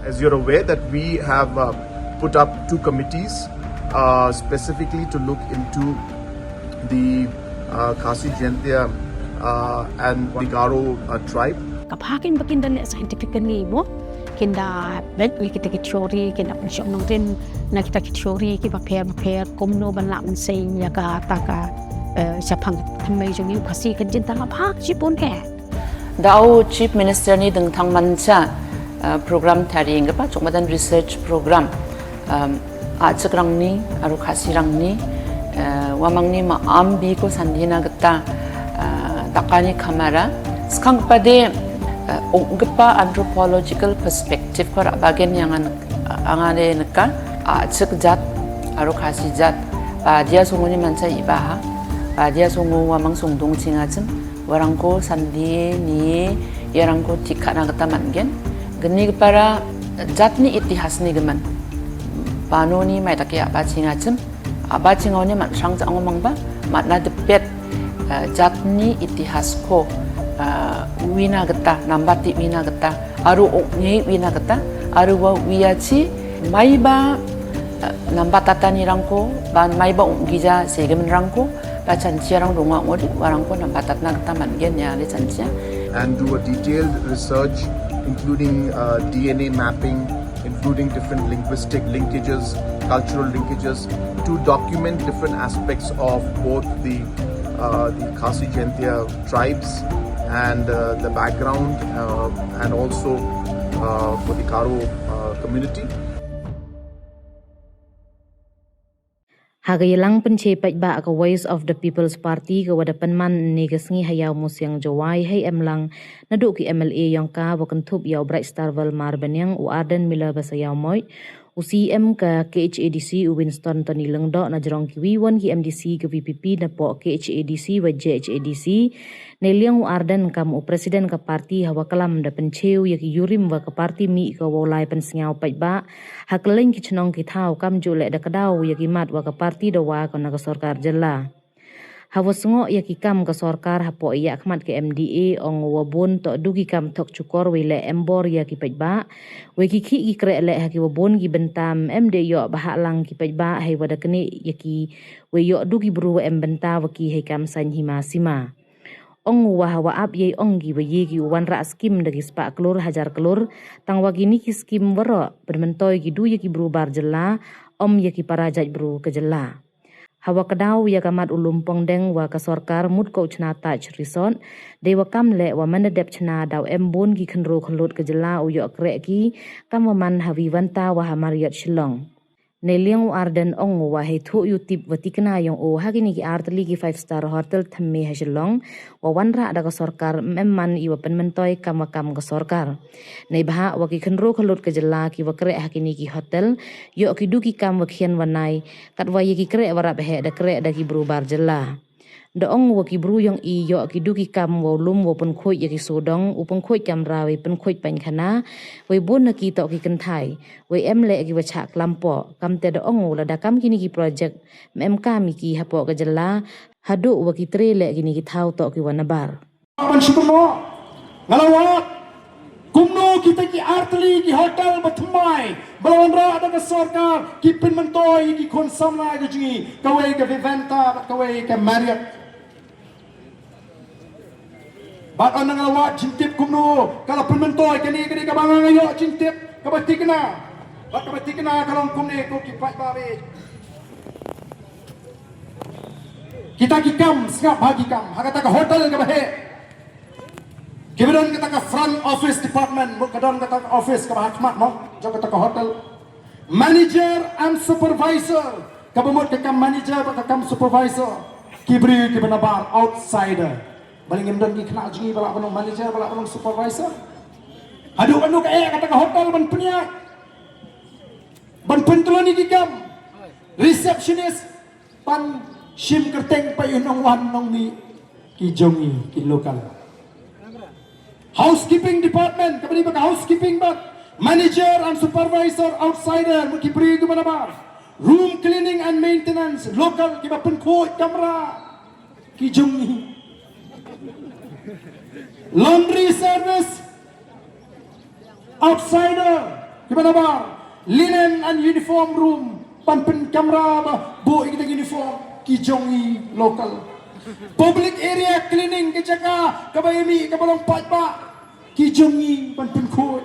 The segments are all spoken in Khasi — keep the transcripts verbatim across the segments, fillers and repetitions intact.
As you're aware that we have uh, put up two committees uh, specifically to look into the uh, Khasi Jaintia uh, and the Garo uh, tribe. Ka pha kin ba kin da leh scientifically mo, kin da bek ïa kita ki theory, kin da pynshong nongrim na kita ki theory kiba pher ba pher, kumno ban lah ban sei ïa kata ka, eh, shaphang thymmei jong ngi u Khasi ka jin tang ka pha shibun eh. Da u Chief Minister Nydang Thangmancha, eh, program tari nga pa chok madan research program. Um, a chik rang ni, aru Khasi rang ni, eh, wa mang ni ma am bi ko sandhi na kata, eh, taka ni kamera. Skang pade, eh, ong gepa anthropological perspective ko ra bagen yang an, angane neka, a chik jat, aru Khasi jat, pa dia sungu ni mancha ibaha, pa dia sungu wa mang sungdung chingachim, warang ko sandhi ni, yarang ko tikha na kata man gen. Geni kepara jat ni itihas ni geman. Pano ni mai taki apa chingachim, apa chingau ni mat sang chang mang ba, mat na depet, eh, jat ni itihas ko, eh, wina kata, nambati wina kata, aru ok ni wina kata, aru wa wiachi, mai ba, eh, nambatata ni rang ko, ban mai ba ok gija se geman rang ko, ba chanchia rang dunga ngodi, warang ko nambatat na kata man gen ya le chanchia. And do a detailed research, including uh, D N A mapping, including different linguistic linkages, cultural linkages, to document different aspects of both the uh, the Khasi Jaintia tribes and uh, the background uh, and also uh, for the Garo uh, community. Ha ka ïalang pynche paidbah ka Voice of the People's Party ka wa da pynman ne ka sngi ha Ïawmusiang Jowai hei em lang naduh ki M L A yong ka wa kynthup ïa u Brightstarwell Marbaniang, u Ardent Miller Basaiawmoit, u C M ka K H A D C u Winston Tony Lyngdoh na jrong ki wi won ki M D C ka V P P na poh K H A D C wa J H A D C, ne liang u Ardent kam u President ka party ha wa klam da pyncheu ïa ki yurim wa ka party mih ka wa u lai pynsngew paidbah ha kylleng ki chnong ki thaw kam ju leh da ka daw ïa ki mat wa ka party da wa ka na ka sorkar jylla. Ha wa sngoh ïa ki kam ka sorkar ha poh ïa khmat ka M D A ong wa bun toh du ki kam thok chukor wei leh em bor ïa ki paidbah. Wei ki khih ki kreh leh ha ki wa bun ki bynta em de ïoh ba ha lang ki paidbah hei wa da knieh ïa ki wei ïoh du ki bru wa em bynta wa ki hei kam saiñ hima sima. Ong u wa ha wa ap ïa ong ki wa ïa ki u wanrah skim da ki spah klur hajar klur, tang wa kini ki skim waroh pynmyntoi ki du ïa ki bru bar jylla, ym ïa ki para jait bru ka jylla. Ha wa ka daw ïa ka mat u Lumpong Deng wa ka sorkar mut ko u chna Taj Resort, dei wa kam leh wa man da dep chna daw em bun ki khynru khyllut ka jylla u ïoh kreh ki, kam wa man ha Vivanta wa ha Marriott Shillong. Ne liang u Ardent ong u wa hei thuh ïu tip wa tikna yong u ha kini ki ar tylli ki five star hotel thymmei ha Shillong, wa wanrah da ka sorkar em man i wa pynmyntoi kam wa kam ka sorkar. Nei bha wa ki khynru khyllut ka jylla ki wa kreh ha kini ki hotel, ïoh ki du ki kam wa khian wa nai, kat wa ïa ki kreh wa rap heh da kreh da ki bru bar jylla. Da ong wa ki bru yong i ïoh ki du ki kam wa u lum wa pynkhuid ïa ki sudong, u pynkhuid kamra wei pynkhuid painkhana, wei bun na ki toh ki kynthai, wei em leh ki wa chah klam poh, kam te da ong u lada kam kini ki project, em kam ïa ki ha poh ka jylla, haduh wa ki tre leh kini ki thaw toh ki wa nabar. Ban shu kumno, nga la wad, kumno kita ki ar tylli ki hotel ba thymmai, ba la wanrah da ka sorkar, ki pynmyntoi ki khun samla ka jong ngi, kawei ka Vivanta, bad kawei ka Marriott. Bad nga la wad jingtip kumno, ka la pynmyntoi kane kane kaba nga ïoh jingtip, kaba tikna. Bad kaba tikna ka long kumne ko ki paidbah. Kita ki kam, sngap ha ki kam, ha kata ka hotel kaba heh. Kiba don kata ka front office department, mut ka don kata ka office kaba ha khmat mo, jong kata ka hotel. Manager and supervisor, kaba mut ka kam manager bad ka kam supervisor. Ki briew kiba nabar, outsider. Balei ngim don ki khynnah jong ngi ba lah ban long manager, ba lah ban long supervisor. Haduh kano ka eh kata ka hotel ban pynïaid, ban pyntylli ki kam. Receptionist, pan shim kyrteng pa ïa u nongwan nongmih ki jong ngi ki local. Housekeeping department, kaba dei ba ka housekeeping bad manager and supervisor outsider, mut ki briew kiba nabar. Room cleaning and maintenance, local, kiba pynkhuid kamra ki jong ngi. Laundry service, outsider, Kiba nabar, linen and uniform room, ban pynkamra ba buh ïa kita ki uniform ki jong ngi local. Public area cleaning, ka jaka kaba ïa mih kaba long paidbah, ki jong ngi ban pynkhuid.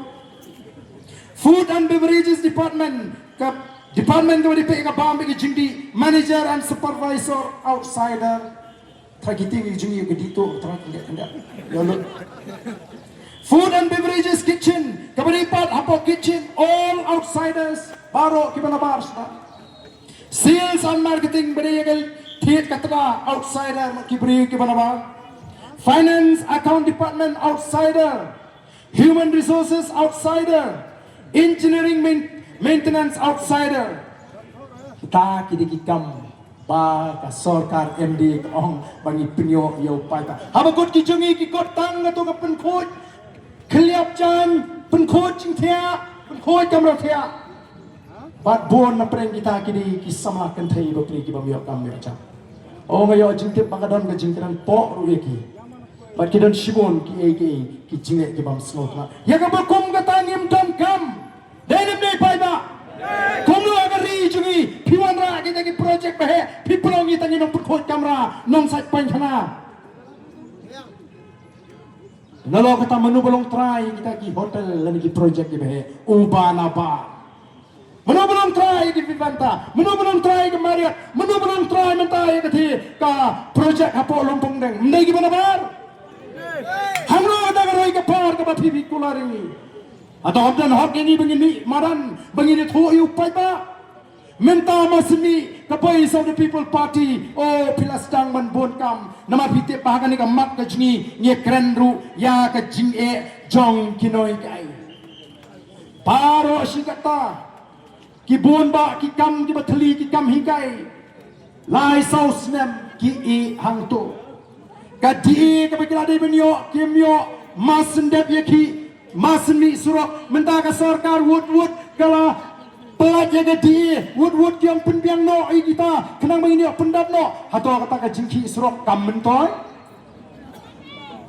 Food and Beverages Department, ka department kaba dei peit ïa ka bam bad ka jingdih, manager and supervisor outsider. Trai ki tieng ki jong ngi ka dih to, trai ki tieng ki tieng. Ïa lo. Food and Beverages Kitchen, kaba dei pat hapoh kitchen, all outsiders, baroh kiba nabar shuh. Sales and Marketing, ba dei ïa ka thied ka tla, outsider, ki briew kiba nabar. Finance Account Department, outsider. Human Resources, outsider. Engineering, main-, Maintenance, outsider. Kita ki dei ki kam ba ka sorkar M D A ka ong ba ngi pynïoh ïa u paidbah. Haba kut ki jong ngi ki kut tang kato ka pynkhuid khlieh jaiñ, pynkhuid jingthiah, pynkhuid kamra thiah. Bad bun na pdeng kita ki dei ki samla kynthei bapli ki bym ïoh kam ïoh jam. O, nga ïoh jingtip ba ka don ka jingkren pok ruh ïa ki. Bad ki don shibun kiei kiei ki jingeh ki bym sngewtynnat. Ïa kaba kum kata ngim donkam. Dei ne em dei paidbah? Kumno ha ka ri jong ngi phi wanrah kita ki project ba heh, phi pynlong ïa kita ki nongpynkhuid kamra, nongsait painkhana. Nalor kata mano ba long trai kita ki hotel lane ki project kiba heh? Uba nabar. Mano ba long trai ki Vivanta? Mano ba long trai ki Marriott? Mano ba long trai mynta ïa kata ka project hapoh Lumpongdeng? Ym dei kiba nabar? Hangno kata ka roi ka par kaba phi phi kular ïa ngi? Hato hap don hok ïa ngi ba ngin mih madan, ba ngin ïathuh ïa u paidbah? Mynta ma sngewmih ka Voice of the People Party, o, phi la sdang ban bun kam. Namar phi tip ba ha kane ka mat ka jong ngi ngi kren ruh ïa ka jingeh jong ki nonghikai. Baroh shi katta ki bun bah ki kam kiba thylli, ki kam hikai. Lai saw snem ki ïeh hangto. Ka D A kaba ki la dei ban ïoh kim ïoh, ma sngewdep ïa ki, ma sngewmih surok. Mynta ka sorkar wut wut ka la pynlait ïa ka D A, wut wut ki ong pynbiang noh ïa kita khnang ba ngin ïoh pyndap noh. Hato kata ka jingkhih surok kam myntoi?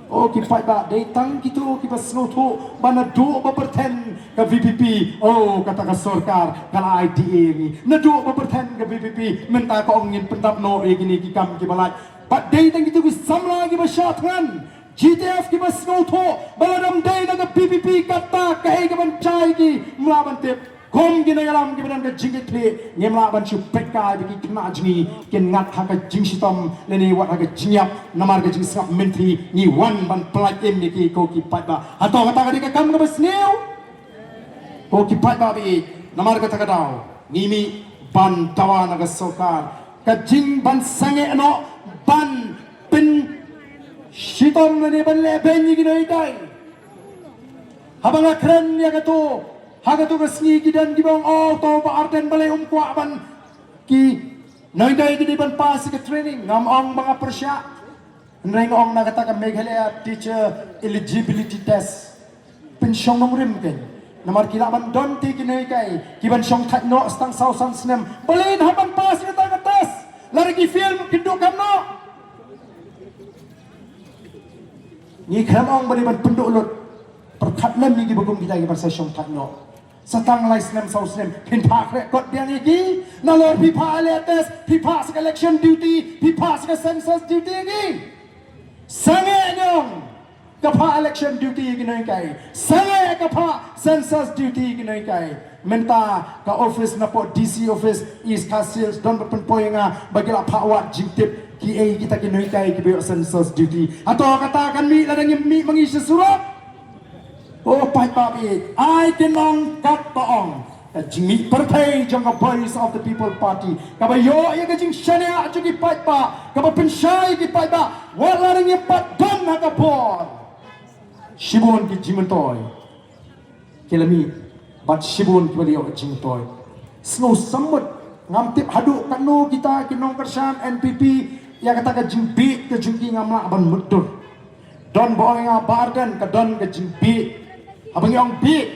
O ki paidbah, dei tang kito kiba sngewthuh ba naduh ba pyrthen ka V P P, o, kata ka sorkar ka la ai D A ïa ngi. Naduh ba pyrthen ka V P P mynta ka ong ngin pyndap noh ïa kine ki kam kiba lait. Bad dei tang kito ki samla kiba shah thngan, G T F, kiba sngewthuh ba lada ym dei na ka V P P kata kaei kaban jia ïa ki, ym lah ban tip. Kum ki nongïalam kiba don ka jingkitkhlieh, ngim lah ban shu peit kai ba ki khynnah jong ngi kin ngat ha ka jingshitom lane wat ha ka jingïap namar ka jingsngap myntri. Ngi wan ban pynlait im ïa ki, ko ki paidbah. Hato kata ka dei ka kam kaba sniew? Ko ki paidbah ba ïeit, namar kata ka daw ngi mih ban dawa na ka sorkar ka jingban sangeh noh ban pynshitom lane ban lehbeiñ ïa ki nonghikai. Haba nga kren ïa kato, ha kato ka sngi ki don kiba ong, o, to Bah Ardent balei um kwah ban, ki nonghikai ki dei ban pass ïa ka training. Ngam ong ba nga pyrshah. Hynrei nga ong na kata ka Meghalaya Teacher Eligibility Test, pynshong nongrim kein. Namar ki lah ban don te ki nonghikai kiban shong thait noh tang saw san snem. Balei hap ban pass ïa kata ka test? Lada ki fail, kin duh kam noh. Ngi khlem ong ba dei ban pynduh lut. Pyrkhat lem ïa kiba kum kita kiba sa shong thait noh. Sa tang lai snem saw snem, phin phah khreh kot biang ïa ki. Nalor phi phah ïaleh test, phi phah sa ka election duty, phi phah sa ka census duty ïa ki. Sangeh ñiong ka phah election duty ïa ki nonghikai. Sangeh ka phah census duty ïa ki nonghikai. Mynta ka office napoh D C office East Khasi Hills don ba pynpoi ïa nga ba ki la phah wad jingtip kiei kita ki nonghikai kiba ïoh census duty. Hato kata kan mih lada ngim mih ma ngi sha surok? O paidbah ba ïeit, ai kin ong kat ba ong. Ka jingmih pyrthei jong ka Voice of the People Party kaba ïoh ïa ka jingshaniah jong ki paidbah, kaba pynshai ki paidbah, wat la ngim pat don ha ka bor. Shibun ki jingmyntoi ki la mih, bad shibun kiba la ïoh jingmyntoi. Sngewsih mut, ngam tip haduh katno kita ki nongkyrshan N P P ïa kata ka jingbieit ka jong ki ngam lah ban mutdur. Don ba ong ïa nga Bah Ardent ka don ka jingbieit. Haba ngi ong bieit,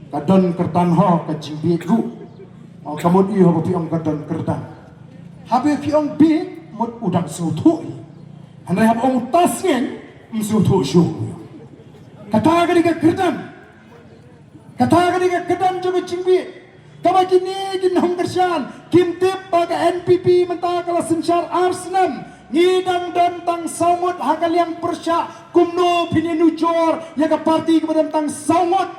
ka don kyrdan ho ka jingbieit ruh. Ong ka mut ïa haba phi ong ka don kyrdan. Haba phi ong bieit mut u dang sngewthuh ïa. Hynrei haba ong u ta sngewthuh shuh. Kata ka dei ka kyrdan. Kata ka dei ka kyrdan jong ka jingbieit. Kaba kine ki nongkyrshan kim tip ba ka N P P mynta ka la synshar ar snem. Ngi dang don tang saw ngut ha ka liang pyrshah, kumno phin ïanujor ïa ka party kaba don tang saw ngut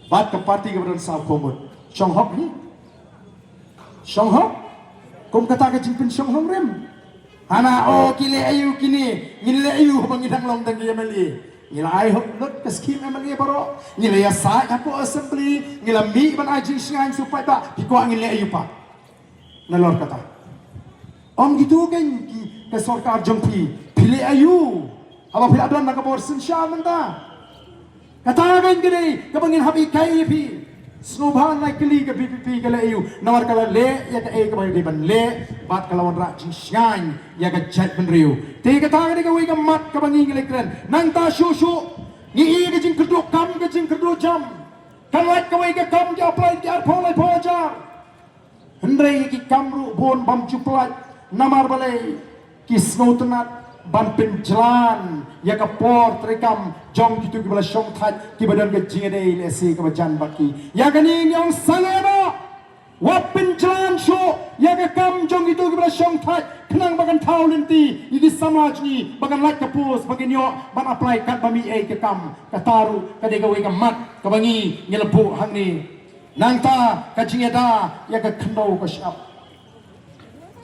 bad ka party kaba don saw phew ngut? Shong hok hi. Shong hok. Kum kata ka jingpynshong nongrim. Hana, oh, ki leh aïu kine? Ngin leh aïu ba ngi dang long tang ki M L A? Ngi la ai hok lut ka skim M L A baroh. Ngi la ïasaid hapoh assembly. Ngi la mih ban ai jingshngaiñ sha u paidbah. Phi kwah ngin leh aïu pat nalor kata? Ong kito ki, ki, ka sorkar jong phi, phi leh aïu haba phi la don ha ka bor synshar mynta? Kata ka dei kaba ngin hap hikai ïa phi. Sngewbha, la kylli ka V P P ka leh aïu, namar ka la leh ïa kaei kaba dei ban leh bad ka la wanrah jingshngaiñ ïa ka jaitbynriew. Te kata ka dei kawei ka mat kaba ngi ngi la kren. Nangta shuh shuh ngi ïohi ka jingkyrduh kam, ka jingkyrduh jam. Kan lait kawei ka kam, ki apply ki arphew laiphew hajar. Hynrei ki kam ruh bun bym ju pynlait. Namar balei? Ki sngewtynnat ban pynjlan ïa ka por treikam jong kito kiba la shongthait, kiba don ka jingïadei lehse kaba jan bad ki. Ïa kane ngi ong sangeh noh. Wat pynjlan shuh ïa ka kam jong kito kiba la shongthait, khnang ba kan thaw lynti ïa ki samla jong ngi ba kan lait ka post ba kin ïoh ban apply katba mih ei ka kam. Kata ruh ka dei kawei ka mat kaba ngi ngi la buh hangne. Nangta ka jingïada ïa ka khyndew ka shyiap.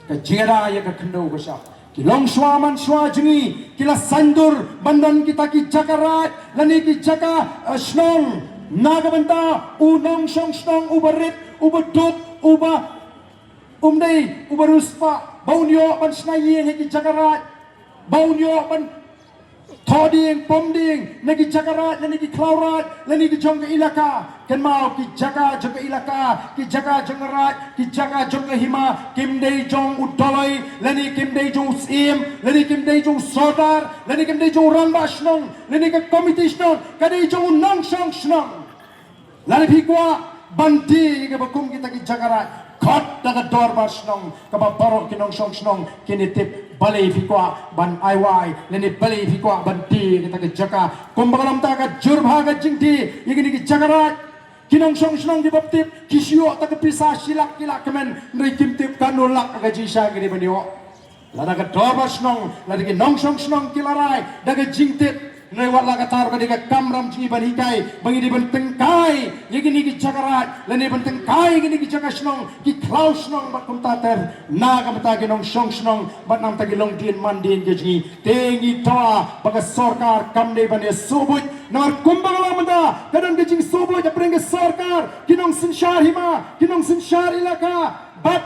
Ka jingïada ïa ka khyndew ka shyiap. Ki longshuwa manshuwa jong ngi ki la saiñdur ban don kita ki jaka raid lane ki jaka, eh, shnong. Na ka bynta u nongshong shnong uba rit, uba duk, uba um dei, uba riewspah, ba un ïoh ban shna ïing ha ki jaka raid, ba un ïoh ban thoh dieng, pom dieng na ki jaka raid lane ki khlaw raid lane ki jong ka ilaka. Kynmaw, ki jaka jong ka ilaka, ki jaka jong ka raid, ki jaka jong ka hima kim dei jong u dolloi lane kim dei jong u syiem lane kim dei jong u sordar lane kim dei jong u rangbah shnong lane ka komiti shnong, ka dei jong u nongshong shnong. Lada phi kwah ban die ïa kaba kum kita ki jaka raid, khot da ka dorbar shnong kaba baroh ki nongshong shnong kin ïa tip balei phi kwah ban ai wai lane balei phi kwah ban die ïa kita ki jaka. Kumba ka long mynta, ka jur bha ka jingdie ïa kine ki jaka raid. Ki nongshong shnong kiba tip ki shu ïoh tang ka pisa shi lak ki lak kmen, hynrei kim tip katno lak ka jingshai ka dei ban ïoh. Lada ka dorbar shnong, lada ki nongshong shnong ki la rai da ka jingtip, hynrei wat la katta ruh ka dei ka kamram jong ngi ban hikai ba ngi dei ban tyngkai ïa kine ki jaka raid lane ban tyngkai ïa kine ki jaka shnong, ki khlaw shnong bad kumta ter. Na ka bynta ki nongshong shnong bad na ka bynta ki longdien mandien ki jong ngi, te ngi dawa ba ka sorkar kam dei ban ïa sngewbha. Namar kumba ka long mynta, ka don ka jingsngewbha hapdeng ka sorkar, ki nongsynshar hima, ki nongsynshar ilaka bad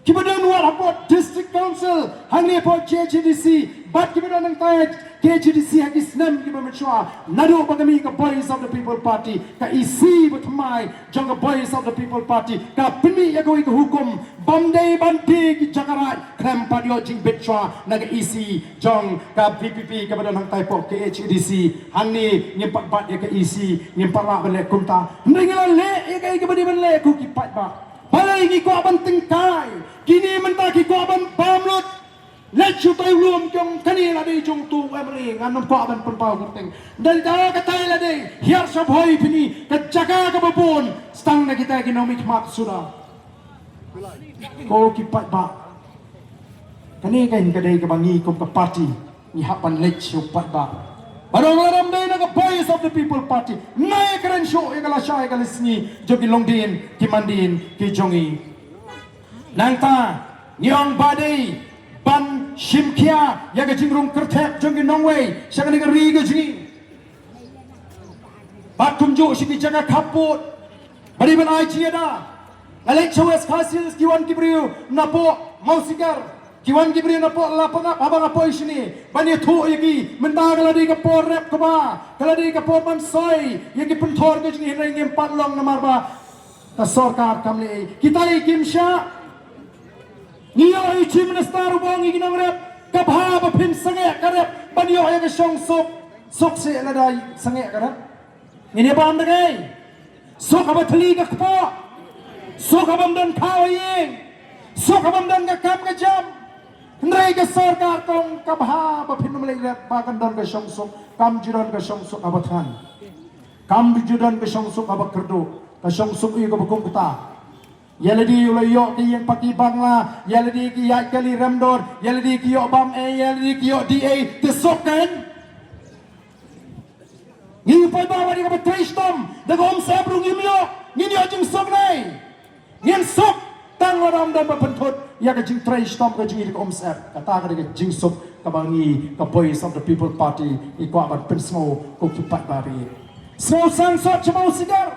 kiba don wat hapoh District Council, hangne hapoh K H A D C, bad kiba don hangtai K H A D C ha ki snem kiba mynshuwa. Naduh ba ka mih ka Voice of the People Party, ka E C ba thymmai jong ka Voice of the People Party ka pynmih ïa kawei ka hukum bym dei ban die ki jaka raid khlem pat ïoh jingbit shuwa na ka E C jong ka V P P kaba don hangtai hapoh K H A D C. Hangne ngim pat bat ïa ka E C, ngim pat lah ban leh kumta. Hynrei ngi la leh ïa kaei kaba dei ban leh, ko ki paidbah. Balei ngi kwah ban tyngkai? Kine mynta ki kwah ban bam lut. Leit shu tai u lum ki ong kane la dei jong uto u M L A, ngan ym kwah ban pynpaw kyrteng. Dei da katai la dei, hiar sha Bhoi Phini, ka jaka kaba bun, sa tang na kita ki nongmihkhmat suda. Ko ki paidbah. Kane ka dei kaba ngi kum ka party ngi hap ban leit sha u paidbah. Ba dang lada ym dei na ka Voice of the People Party, nai kren shuh ïa ka lashai ka lashisngi jong ki longdien ki mandien ki jong ngi. Nangta ngi ong ba dei ban shim khia ïa ka jingrung kyrthep jong ki nongwei sha kane ka ri ka jong ngi. Bad kumjuh sha ki jaka khappud ba dei ban ai jingïada. Nga leit sha West Khasi Hills, ki wan ki briew napoh Mawsikar, ki wan ki briew napoh Lapangap, haba nga poi shane ban ïathuh ïa ki. Mynta ka la dei ka por rep kba, ka la dei ka por ban soi ïa ki pynthor ka jong ngi, hynrei ngim pat long namar ba ka sorkar kam leh ei. Kita i kim shah. Ngi ïoh i Chief Minister u ong ïa ki nongrep, ka bha ba phin sangeh ka rep ban ïoh ïa ka shongsuk. Suk seh lada sangeh ka rep. Ngin ïa bam da kaei? Suk haba thli ka kpoh. Suk haba ym don khaw ha ïing. Suk haba ym don ka kam ka jam. Hynrei ka sorkar ka ong ka bha ba phin ym leh rep ba kan don ka shongsuk. Kam ju don ka shongsuk haba than. Kam ju don ka shongsuk kaba kyrduh, ka shongsuk ïa kaba kum kata. Ïa lade u la ïoh ki ïing paki bangla, ïa lade ki ïaid kali remdor, ïa lade ki ïoh bam eh, ïa lade ki ïoh D A, te suk kan? Ngi paidbah wat ïa kaba trei shitom da ka umsyep ruh ngim ïoh, ngin ïoh jingsuk ne? Ngin suk tang lada ym don ba pynthut ïa ka jingtrei shitom ka jong ngi da ka umsyep. Kata ka dei ka jingsuk kaba ngi ka Voice of the People Party ngi kwah ban pynsngew ko ki paidbah ba ïeit. Sngewsih sot sha ba u sigar.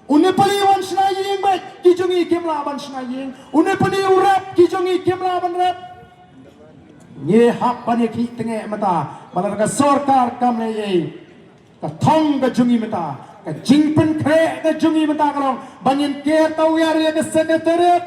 U Nepali wan shna ïing bad ki jong ngi kim lah ban shna ïing. U Nepali u rep, ki jong ngi kim lah ban rep. Ngi hap ban ïa ki tnge mynta ba lada ka sorkar kam leh ei, ka thong ka jong ngi mynta, ka jingpynkhreh ka jong ngi mynta ka long ba ngin ker tawiar ïa ka Secretariat.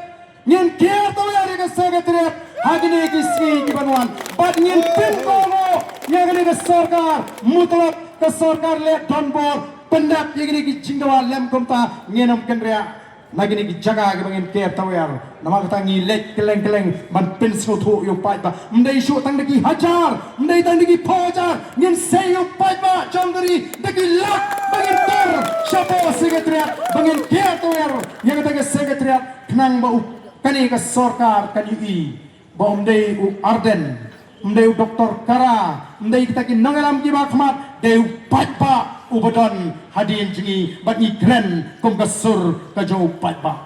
Ngin ker tawiar ïa ka Secretariat ha kine ki sngi ki ban wan. Bad ngin pynkohnguh ïa kane ka sorkar, mutlop ka sorkar leh donbor, pyndap ïa kine ki jingdawa lem kumta, ngin ym kynriah na kine ki jaka kiba ngin ker tawiar. Namar kata ngi leit kylleng kylleng ban pynsngewthuh ïa u paidbah. Ym dei shuh tang da ki hajar, ym dei tang da ki phew hajar, ngin sei ïa u paidbah jong ka ri da ki lak ba ngin ker shapoh Secretariat, ba ngin ker tawiar ïa kata ka Secretariat, khnang ba u, kane ka sorkar kan ïohi ba ym dei u Ardent, ym dei u Doktor Kara, ym dei kita ki nongïalam kiba khmat, dei u paidbah uba don hadien jong ngi bad ngi kren kum ka sur ka jong u paidbah.